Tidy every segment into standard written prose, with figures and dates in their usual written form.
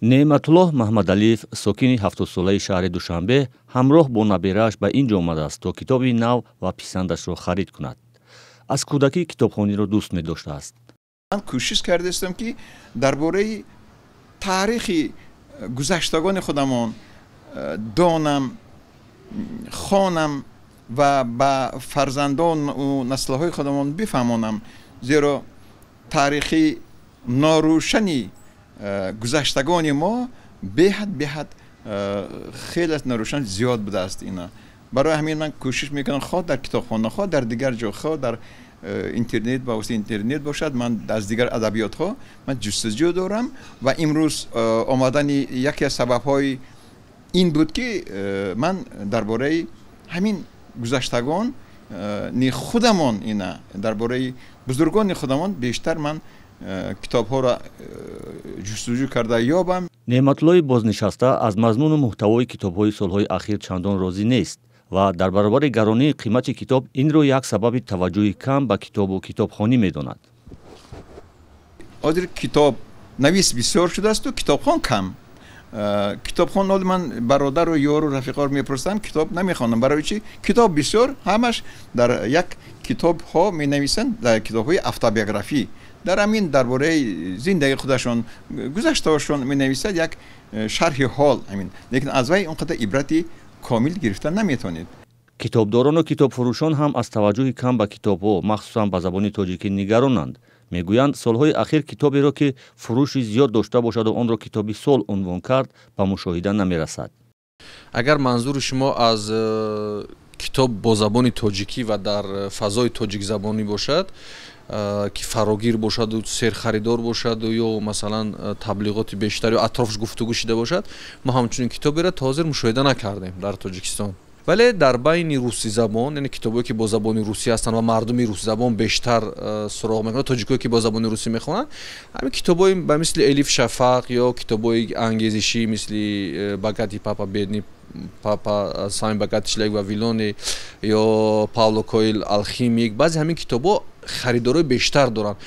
Неъматуллоҳ Маҳмадалиев, сокини 70-солаи шаҳри Душанбе, ҳамроҳ бо наберааш ба ин ҷо омадааст, то китоби нав ва писандашро харид кунад. Аз кӯдакӣ китобхониро дӯст медоштааст. Ман кӯшиш кардаистам, ки дар бораи таърихи гузаштагони худамон донам, хонам ва ба фарзандону наслҳои худамон бифаҳмонам, зеро таърихи норӯшани гузаштагони мо беҳад хеле норӯшан зиёд будааст. Ина барои ҳамин ман кӯшиш мекунам, хоҳ дар китобхона, хоҳ дар дигар ҷо, хоҳ дар интернет, ба воситаи интернет бошад, ман аз дигар адабиётҳо ман ҷустуҷӯ дорам. Ва имрӯз омадани яке аз сабабҳои ин буд, ки ман дар бораи ҳамин гузаштагон худамон, ина дар бораи бузургони худамон бештар ман китобҳоро ҷустуҷӯ карда ёбам. Неъматуллои бознишаста аз мазмуну муҳтавои китобҳои солҳои ахир чандон розӣ нест ва дар баробари гаронии қимати китоб инро як сабаби таваҷҷӯҳи кам ба китобу китобхонӣ медонад. Ҳозир китоб навис бисёр шудаасту китобхон кам. Китобхон ҳол ман бародару ёру рафиқоро мепурсам, китоб намехонам. Барои чӣ? Китоб бисёр, ҳамаш дар як китобҳо менависанд, дар китобҳои автобиографӣ, дар ҳамин дар бораи зиндагии худашон, гузаштаҳошон менависад, як шарҳи ҳол ҳамин, лекин аз вай он қадар ибрати комил гирифта наметавонед. Китобдорону китобфурӯшон ҳам аз таваҷҷӯҳи кам ба китобҳо, махсусан ба забони тоҷикӣ, нигаронанд. Мегӯянд, солҳои ахир китоберо, ки фурӯши зиёд дошта бошаду онро китоби сол унвон кард, ба мушоҳида намерасад. Агар манзури шумо аз китоб бо забони тоҷикӣ ва дар фазои тоҷикзабонӣ бошад, ки фарогир бошаду серхаридор бошаду ё масалан таблиғоти бештар ё атрофш гуфтугӯ шида бошад, мо ҳамчунин китоберо то ҳозир мушоҳида накардем дар Тоҷикистон. Вале дар байни русизабон, яъне китобое ки бо забони русӣ ҳастанд ва мардуми русизабон бештар суроғ мекунанд, тоҷикое ки бо забони русӣ мехонанд, ҳамин китобҳои ба мисли Элиф Шафақ ё китобҳои ангезишӣ мисли «Богатый папа, бедный папа», «Самый богатый человек в Вавилоне» ё Пауло Коэльо «Алхимик», баъзе ҳамин китобҳо харидорои бештар доранд.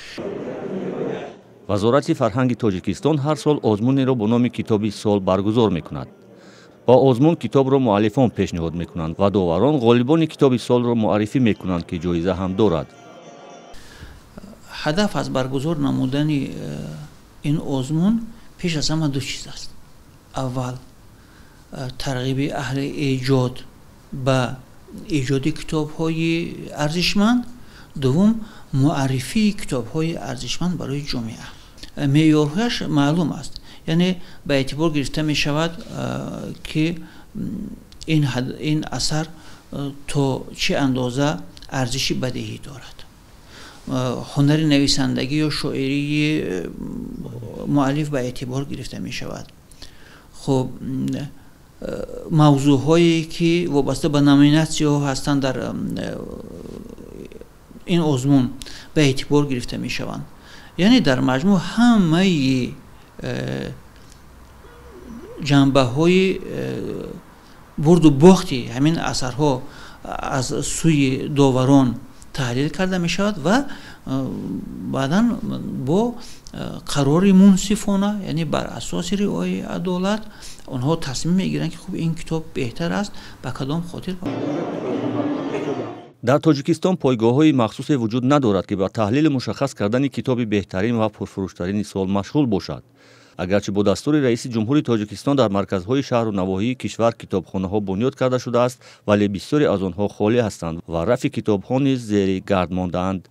Вазорати фарҳанги Тоҷикистон ҳар сол озмунеро бо номи «Китоби сол» баргузор мекунад. Ба озмун китобро муаллифон пешниҳод мекунанд ва доварон ғолибони китоби солро муаррифӣ мекунанд, ки ҷоиза ҳам дорад. Ҳадаф аз баргузор намудани ин озмун пеш аз ҳама ду чиз аст. Аввал, тарғиби аҳли эҷод ба эҷоди китобҳои арзишманд, дуввум, муаррифии китобҳои арзишманд барои ҷомеа. Меъёрҳояш маълум аст, яъне ба эътибор гирифта мешавад, ки ин асар то чӣ андоза арзиши бадеҳӣ дорад, ҳунари нависандагӣ ё шоирии муаллиф ба эътибор гирифта мешавад. Хуб, мавзӯъҳое ки вобаста ба номинатсияҳо ҳастанд, дар ин озмун ба эътибор гирифта мешаванд. Яъне дар маҷмӯъ ҳамаи ҷанбаҳои бурду бохти ҳамин асарҳо аз сӯи доварон таҳлил карда мешавад ва баъдан бо қарори мунсифона, яъне бар асоси риояи адолат, онҳо тасмим мегиранд, ки хуб, ин китоб беҳтар аст, ба кадом хотир. Дар Тоҷикистон пойгоҳҳои махсусе вуҷуд надорад, ки ба таҳлили мушаххас кардани китоби беҳтарин ва пурфурӯштарини сол машғул бошад. Агарчи бо дастури раиси ҷумҳури Тоҷикистон дар марказҳои шаҳру навоҳии кишвар китобхонаҳо бунёд карда шудааст, вале бисёре аз онҳо холӣ ҳастанд ва рафи китобҳо низ зери гард мондаанд.